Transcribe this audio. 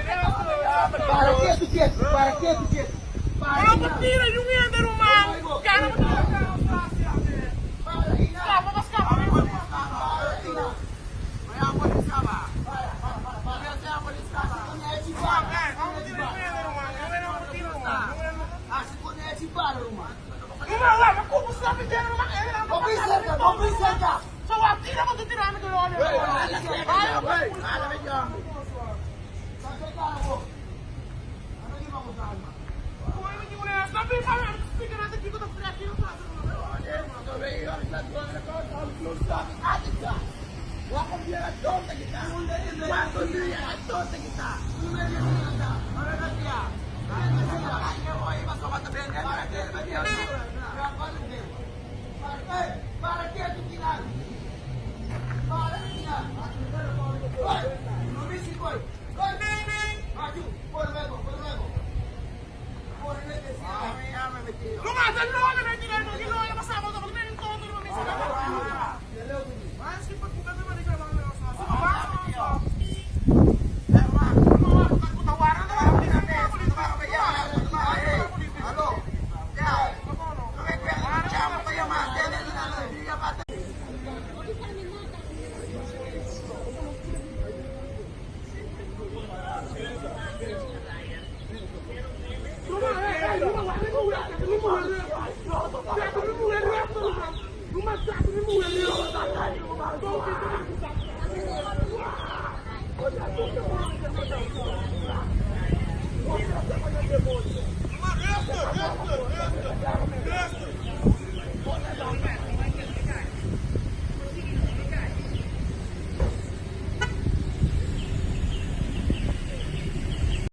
Para ketu ketu, para ketu ketu. Para bo tira yun hende ruman. Gana bo tira. Scapa pa scapa. Ruman, wak, ma kupo sabi dyan, ruman. Eh, No bin serka, no bin serka. So, wak, tira bo tira mi dolor. Para ketu.